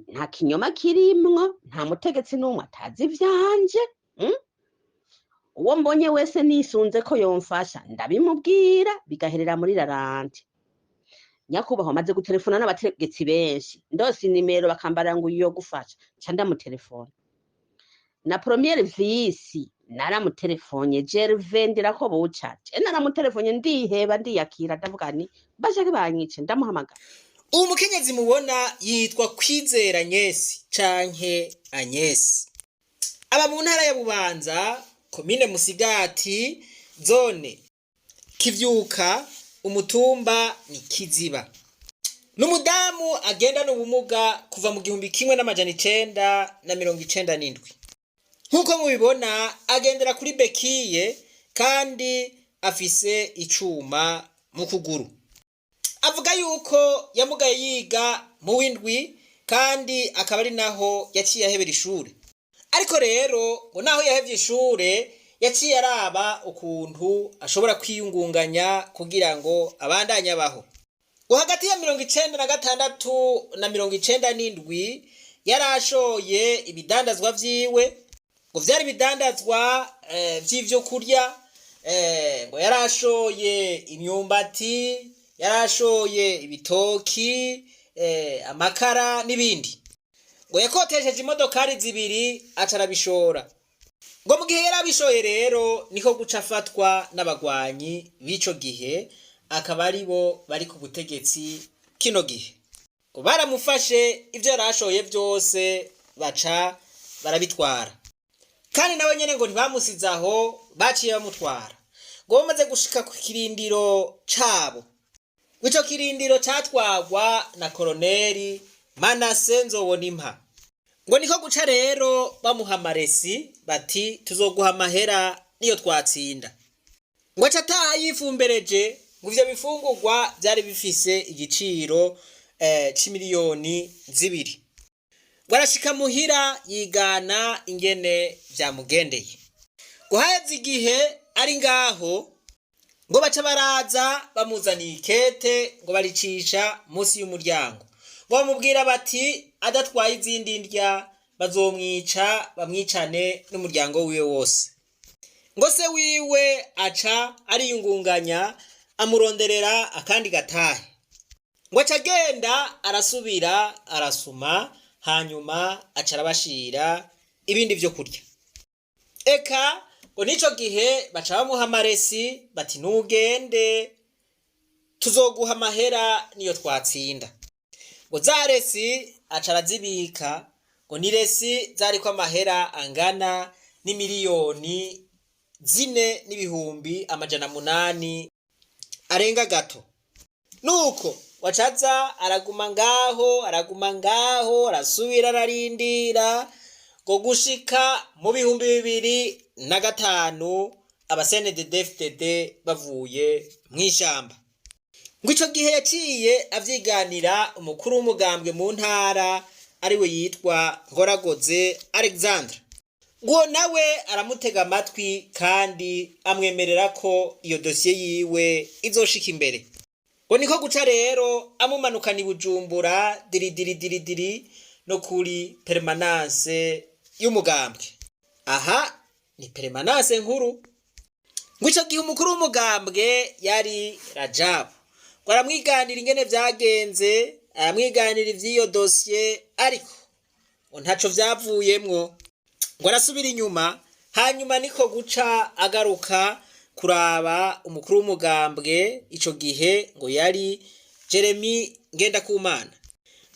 Nta kinyoma kirimwo, nta mutegetsi n'umwe atazi ivyanje. Uwo mbonye wese nisunze ko yomfasha, ndabimubwira, bigaherera muri rarante. Nyakubahwa, maze gutelefona n'abategetsi benshi, ndose inimero bakambarira ngo uyu yogufasha, nca ndamutelefona. Na premier vice naramutelefone, Gervais Ndirakobuca, je naramutelefone, ndiheba, ndiyakira, ndavuga nti bashake banyice, ndamuhamagara. Uwo mukenyezi mubona yitwa Kwizera Nyesi canke Anyesi, aba mu ntara ya Bubanza, komine Musigati, zone Kivyuka, umutumba ni Kiziba. N'umudamu agendana ubumuga kuva mu 1997. Nk'uko mubibona, agendera kuri béquilles kandi afise icuma mu kuguru. Avuga yuko yamugaye yiga mu w'indwi, kandi akaba ari naho yaciye ahebera ishure. Ariko rero ngo naho yahevye ishure, yaciye araba ukuntu ashobora kwiyungunganya kugira ngo abandanye abaho. Ngo hagati ya 96 na 97 yarashoye ibidandazwa vyiwe. Ngo vyari ibidandazwa vy'ivyo kurya. Ngo yarashoye imyumbati, yarashoye ibitoki, amakara n'ibindi. Ngo yakotesheje imodokari zibiri, aca arabishora. Ngo mu gihe yari abishoye rero, niko guca afatwa n'abagwanyi b'ico gihe, akaba ari bo bari ku butegetsi kino gihe. Ngo baramufashe, ivyo yari ashoye vyose baca barabitwara. Kandi nawe nyene ngo ntibamusize aho, baciye bamutwara. Ngo bamaze gushika ku kirindiro cabo, ico kirindiro catwagwa na koroneri Manase Nzobonimpa, ngo niko guca rero bamuha amaresi, bati: "Tuzoguha amahera niyo twatsinda." Ngo aca ataha yifumbereje. Ngo ivyo bifungurwa vyari bifise igiciro c'imiliyoni 2. Ngo arashika muhira, yigana ingene vyamugendeye. Ngo haheze igihe ari ngaho, ngo baca baraza bamuzaniye ikete, ngo baricisha munsi y'umuryango. Ngo bamubwira bati adatwaye izindi ndya bazomwica, bamwicane n'umuryango wiwe wose. Ngo se wiwe aca ariyungunganya, amuronderera akandi gatahe. Ngo aca agenda, arasubira arasuma, hanyuma aca arabashira ibindi vyo kurya. Eka ngo n'ico gihe baca bamuha amaresi, bati: "Nugende, tuzoguha amahera niyo twatsinda." Ngo za resi aca arazibika. Ngo ni resi zariko amahera angana n'imiliyoni 4 n'ibihumbi 800 arenga gato. Nuko wacaza araguma ngaho, araguma ngaho, arasubira ararindira, ngo gushika mu 2005, aba CNDD-FDD bavuye mw'ishamba. Ngo ico gihe yaciye avyiganira umukuru w'umugambwe mu ntara, ariwe yitwa Ngoragoze Alexandre. Ngo nawe aramutega amatwi kandi amwemerera ko iyo dosiye yiwe izoshika imbere. Ngo niko guca rero amumanukana i Bujumbura, diri diri diri diri, no kuri permanence y'umugambwe. Aha ni permanence nkuru. Ngo ico gihe umukuru w'umugambwe yari Rajabu. Ngo aramwiganira ingene vyagenze, aramwiganira ivy'iyo dosiye, ariko ngo ntaco vyavuyemwo. Ngo arasubira inyuma, hanyuma niko guca agaruka kuraba umukuru w'umugambwe, ico gihe ngo yari Jeremy Ngendakumana.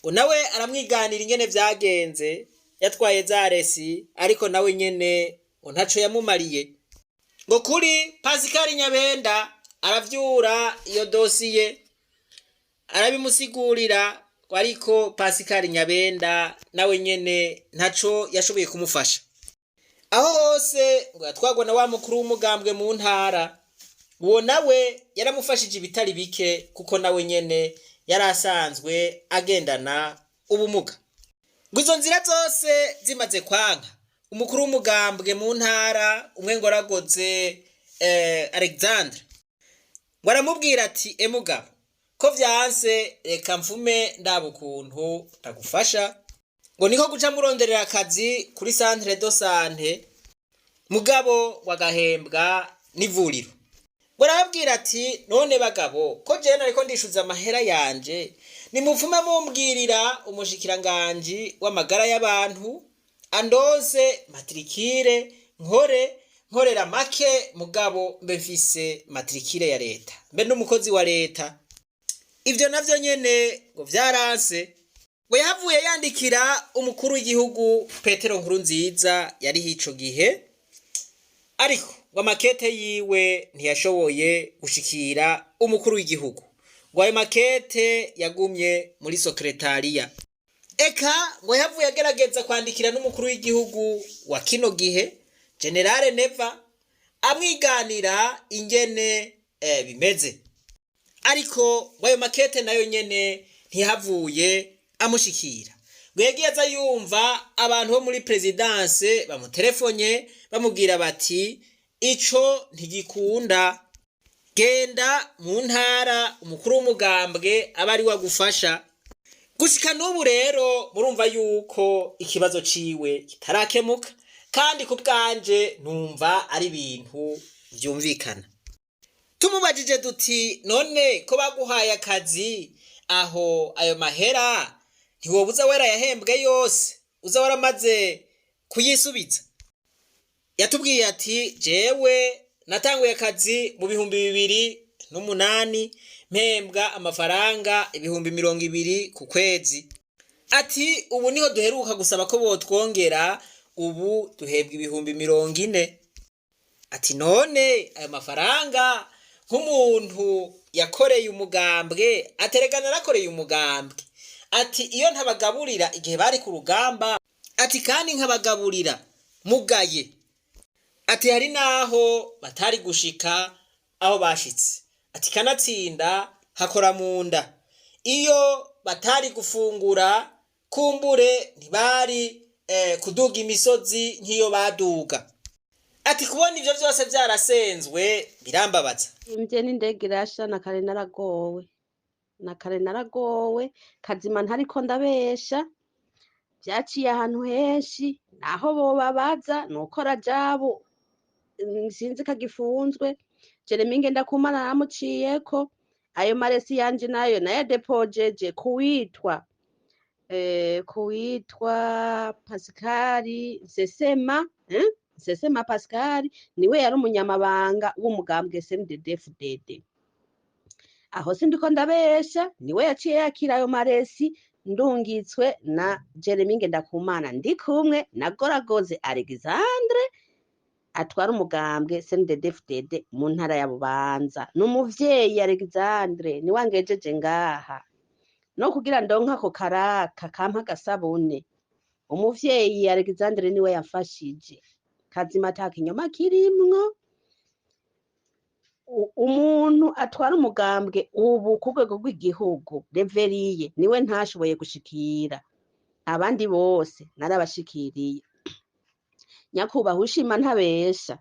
Ngo nawe aramwiganira ingene vyagenze, yatwaye za resi, ariko nawe nyene ngo ntaco yamumariye. Ngo kuri Pascal Nyabenda aravyura iyo dosiye, arabimusigurira, ariko Pascal Nyabenda nawe nyene ntaco yashoboye kumufasha. Aho hose ngo yatwagwa na wa mukuru w'umugambwe mu ntara. Uwo nawe yaramufashije ibitari bike, kuko nawe nyene yari asanzwe agendana ubumuga. Ngo izo nzira zose zimaze kwanka, umukuru w'umugambwe mu ntara umwe, ngo aragoze Alexandre, ngo aramubwira ati: "Emugabo, ko vyanse, reka mfume ndaba ukuntu ndagufasha." Ngo niko guca muronderera akazi kuri centre de santé, mugabo wagahembwa n'ivuriro. Ngo arababwira ati: "None bagabo, ko jewe nariko ndishuza amahera yanje, nimupfume mumbwirira umushikiranganji w'amagara y'abantu andonse matricule, nkore nkorera make, mugabo mbe mfise matricule ya leta, mbe n'umukozi wa leta." Ivyo navyo nyene ngo vyaranse. Ngo yahavuye yandikira umukuru w'igihugu Petero Nkurunziza yariho ico gihe, ariko ngo amakete yiwe ntiyashoboye gushikira umukuru w'igihugu. Ngo ayo makete yagumye muri secrétariat. Eka ngo yahavuye agerageza kwandikira n'umukuru w'igihugu wa kino gihe, Général Neva, amwiganira ingene bimeze, ariko ngo ayo makete nayo nyene ntihavuye amushikira. Ngo yagiye aza yumva abantu bo muri présidence bamuterefonye, bamubwira bati: "Ico ntigikunda, genda mu ntara, umukuru w'umugambwe aba ari we agufasha." Gushika n'ubu rero murumva yuko ikibazo ciwe kitarakemuka, kandi ku bwanje numva ari ibintu vyumvikana. Tumubajije duti: "None ko baguhaye akazi aho, ayo mahera ntiwobuza warayahembwe yose, uza waramaze kuyisubiza?" Yatubwiye ati: "Jewe natanguye akazi mu 2008, mpembwa amafaranga 20,000 ku kwezi." Ati: "Ubu niho duheruka gusaba ko botwongera, ubu duhembwa 40,000." Ati: "None ayo mafaranga, nk'umuntu yakoreye umugambwe, ateregana narakoreye umugambwe," ati, "iyo ntabagaburira igihe bari ku rugamba," ati, "kandi nkabagaburira mugaye," ati, "hari naho batari gushika aho bashitse." Ati: "Kanatsinda hakora mu nda, iyo batari gufungura kumbure ntibari kuduga imisozi nk'iyo baduga." Ati: "Kubona ivyo vyose vyarasenzwe birambabaza." Imvye n'indege irasha. Na kare naragowe, na kare naragowe. Kazima ntariko ndabesha, vyaciye ahantu henshi, naho bobabaza nuko Rajabu sinzi ko agifunzwe. Jeremy Ngendakumana naramuciyeko. Ayo maresi yanje nayo nayadepojeje kuwitwa Pascal Nsesema, eh? Nsesema Pascal niwe yari umunyamabanga w'umugambwe CNDD-FDD. Aho sindiko ndabesha, niwe yaciye yakira ayo maresi ndungitswe na Jeremy Ngendakumana, ndi kumwe na Goragoze Alexandre atwara umugambwe CNDD-FDD mu ntara ya Bubanza. Ni umuvyeyi Alexandre, niwe angejeje ngaha no kugira ndonke ako karaka kampa agasabune. Umuvyeyi Alexandre niwe yamfashije. Kazima ata kinyoma kirimwo. Umuntu atwara umugambwe ubu ku rwego rw'igihugu, Reveriye, niwe ntashoboye gushikira, abandi bose narabashikiriye. Nyakubahwa ushima ntabesha,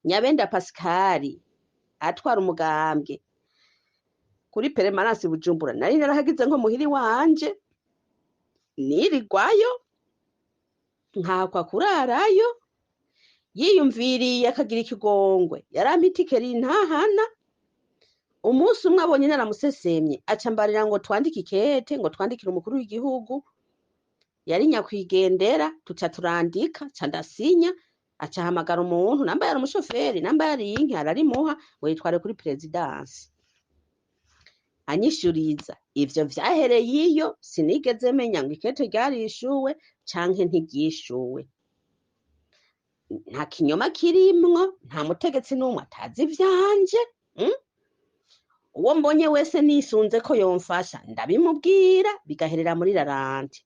Nyabenda Pascal atwara umugambwe kuri permanence Bujumbura, nari narahagize nko muhiri wanje, nirirwayo nkahakwa kurarayo. Yiyumviriye akagira ikigongwe, yarampa itike rintahana. Umunsi umwe abonye naramusesemye, aca ambarira ngo twandike ikete, ngo twandikire umukuru w'igihugu yari nyakwigendera. Tuca turandika, ca ndasinya, aca ahamagara umuntu, namba yari umushoferi, namba yari inka, ararimuha ngo yitware kuri présidence. Anyishuriza ivyo vyahereye iyo, sinigeze menya ngo ikete ryarishuwe canke ntiryishuwe. Nta kinyoma kirimwo, nta mutegetsi n'umwe atazi ivyanje, Uwo mbonye wese nisunze ko yomfasha, ndabimubwira, bigaherera muri rarante.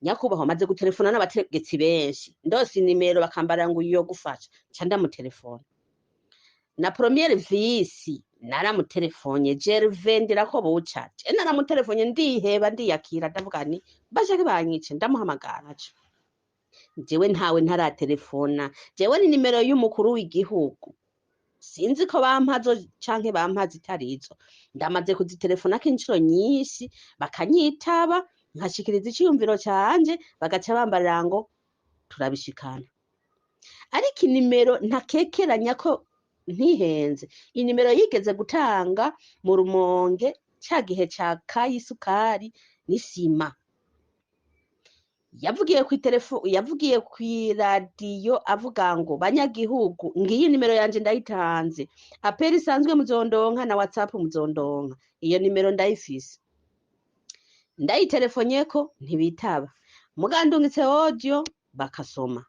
Nyakubahwa, maze gutelefona n'abategetsi benshi, ndose inimero bakambarira ngo uyu gufasha, nca ndamutelefona. Na premier vice naramutelefone, Gervais Ndirakobuca, je naramutelefone, ndiheba, ndiyakira, ndavuga nti bashake banyice, ndamuhamagara. Jewe ntawe ntaratelefona. Jewe ni nimero y'umukuru w'igihugu, sinzi ko bampazo canke bampa zitarizo. Ndamaze kuzitelefonako incuro nyinshi, bakanyitaba. Nkashikiriza iciyumviro canje, bagaca bambarira ngo turabishikana. Ariko inimero ntakekeranya ko ntihenze, inimero yigeze gutanga mu Rumonge ca gihe ca kayisukari n'isima, yavugiye kw'iterefo, yavugiye kw'iradiyo avuga ngo: "Banyagihugu, ngiyi nimero yanje ndayitanze, appel isanzwe muzondonka na WhatsApp muzondonka." Iyo nimero ndayifise, ndayiterefonyeko ntibitaba, muga ndungitse audio bakasoma,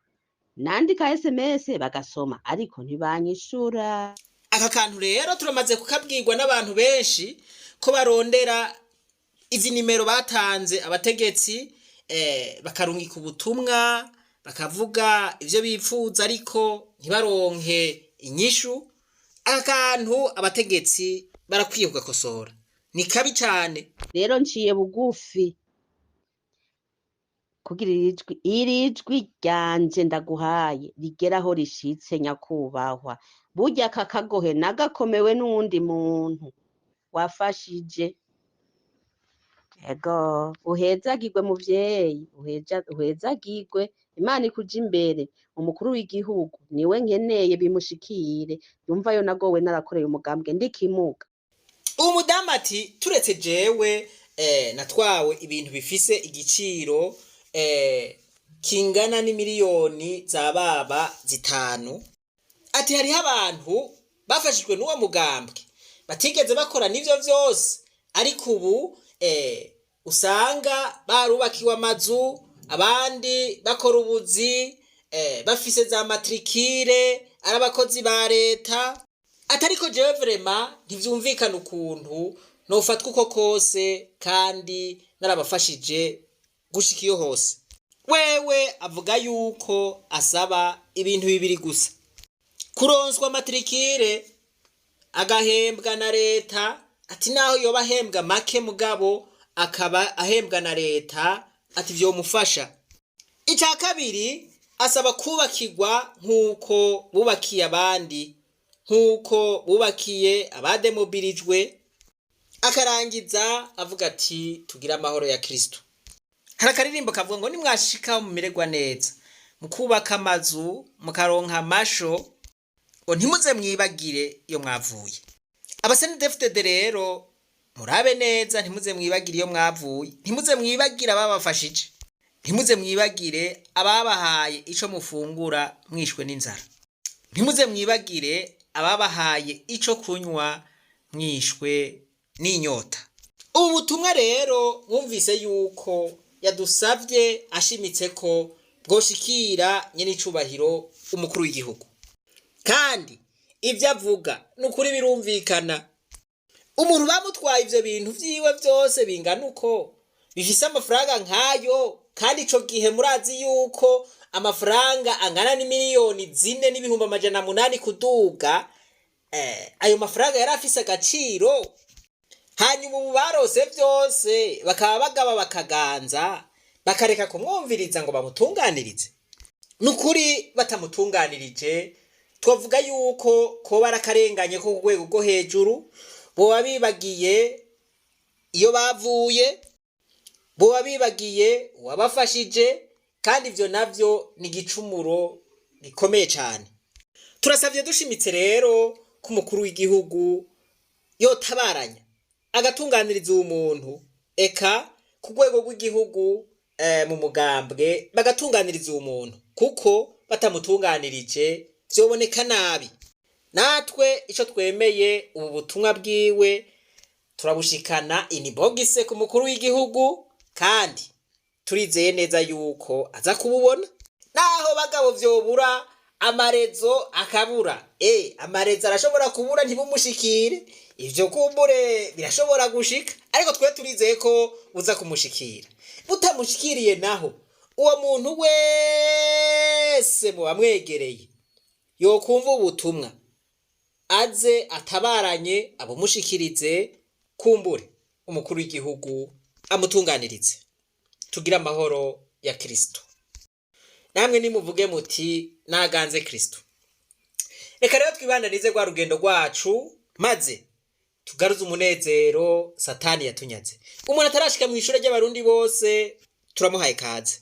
nandika SMS bagasoma, ariko ntibanyishura. Aka kantu rero turamaze kukabwirwa n'abantu benshi ko barondera izi nimero batanze abategetsi, bakarungika ubutumwa, bakavuga ivyo bipfuza, ariko ntibaronke inyishu. Aka kantu abategetsi barakwiye kugakosora, ni kabi cane. Rero nciye bugufi kugira iri jwi ryanje ndaguhaye rigera aho rishitse, nyakubahwa. Burya aka kagohe nagakomewe n'uwundi muntu wafashije. Ego, uhezagirwe muvyeyi, uhezagirwe, Imana ikuja imbere. Umukuru w'igihugu niwe nkeneye bimushikire, yumva yo nagowe narakoreye umugambwe ndikimuga. Uwo mudamu ati: "Turetse jewe, natwawe ibintu bifise igiciro kingana n'imiliyoni za baba 5." Ati: "Hariho abantu bafashijwe n'uwo mugambwe batigeze bakora n'ivyo vyose, ariko ubu usanga barubakiwe amazu, abandi bakora ubuzi, bafise za matricule, ari abakozi ba leta." Atariko jewe vraiment ntivyumvikana ukuntu nofatwa uko kose kandi narabafashije gushika iyo hose. Wewe avuga yuko asaba ibintu bibiri gusa: kuronswa matricule, agahembwa na leta. Ati naho yoba ahembwa make, mugabo akaba ahembwa na leta, ati vyomufasha. Icya kabiri, asaba kubakirwa nk'uko bubakiye abandi, nk'uko bubakiye abademobirijwe. Akarangiza avuga ati: "Tugire amahoro ya Kristo." Hari akaririmbo kavuga ngo nimwashika mumererwa neza, mukubaka amazu, mukaronka amasho, ngo ntimuze mwibagire iyo mwavuye. Aba CNDD-FDD rero murabe neza, ntimuze mwibagire iyo mwavuye, ntimuze mwibagire ababafashije, ntimuze mwibagire ababahaye ico mufungura mwishwe n'inzara, ntimuze mwibagire ababahaye ico kunywa mwishwe n'inyota. Ubu butumwa rero mwumvise yuko yadusavye ashimitse ko bwoshikira nyenicubahiro umukuru w'igihugu, kandi ivyo avuga ni ukuri birumvikana. Umuntu bamutwaye ivyo bintu vyiwe vyose bingana uko, bifise amafaranga nk'ayo, kandi ico gihe murazi yuko amafaranga angana n'imiliyoni 4,800 kuduga, ayo mafaranga yari afise agaciro. Hanyuma ubu barose vyose, bakaba bagaba bakaganza, bakareka kumwumviriza ngo bamutunganirize. Ni ukuri batamutunganirije, twavuga yuko koba ari akarenganye ko ku rwego rwo hejuru. Boba bibagiye iyo bavuye, boba bibagiye uwabafashije, kandi ivyo navyo ni igicumuro gikomeye cane. Turasavye dushimitse rero ko umukuru w'igihugu yotabaranya agatunganiriza uwo muntu, eka ku rwego rw'igihugu, mu mugambwe bagatunganiriza uwo muntu, kuko batamutunganirije vyoboneka nabi. Natwe ico twemeye, ubu butumwa bwiwe turabushikana inbox ku mukuru w'igihugu, kandi turizeye neza yuko aza kububona. Naho bagabo vyobura, ama réseau akabura, ama réseau arashobora kubura ntibumushikire, ivyo kumbure birashobora gushika, ariko twe turizeye ko buza kumushikira. Butamushikiriye naho, uwo muntu wese mu bamwegereye yokumva ubutumwa aze atabaranye abumushikirize, kumbure umukuru w'igihugu amutunganirize. Tugire amahoro ya Kristo. Namwe nimuvuge muti: "Naganze Kristo." Reka rero twibananize rwa rugendo rwacu, maze Tugaruze umunezero satani yatunyaze. Umuntu atarashika mu ishure ry'Abarundi bose, turamuhaye kaze.